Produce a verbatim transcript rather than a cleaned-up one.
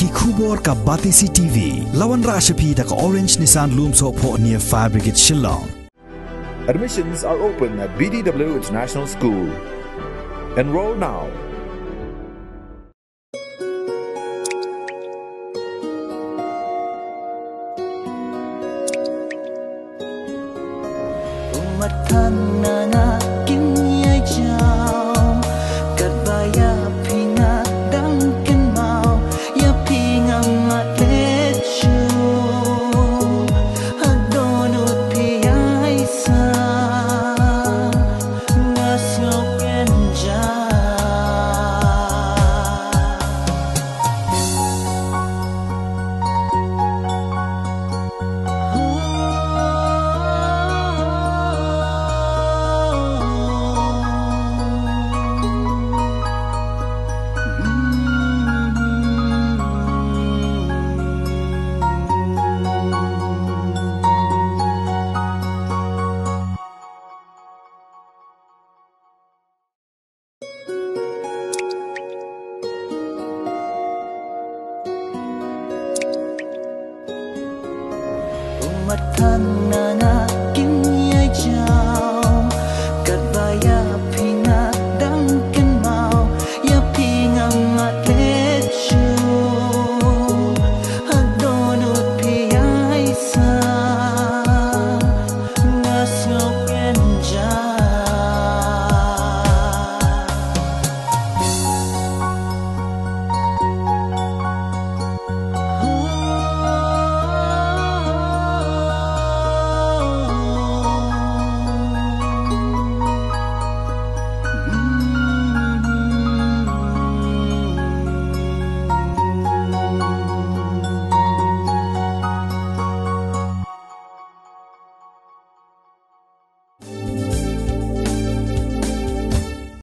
Ki khubor ka Batesi T V. La wanrah sha phi da ka Orange Nissan Lumsohphoh near Fire Brigade Shillong. Admissions are open at B D W International School. Enroll now. Ummat khang na nga kim ïai jaw, katba ïa phi nga dang kynmaw, ïa phi nga mat leh shuh, ha don u phi ïai sa, nga sngew kynjah. Ummat khang na nga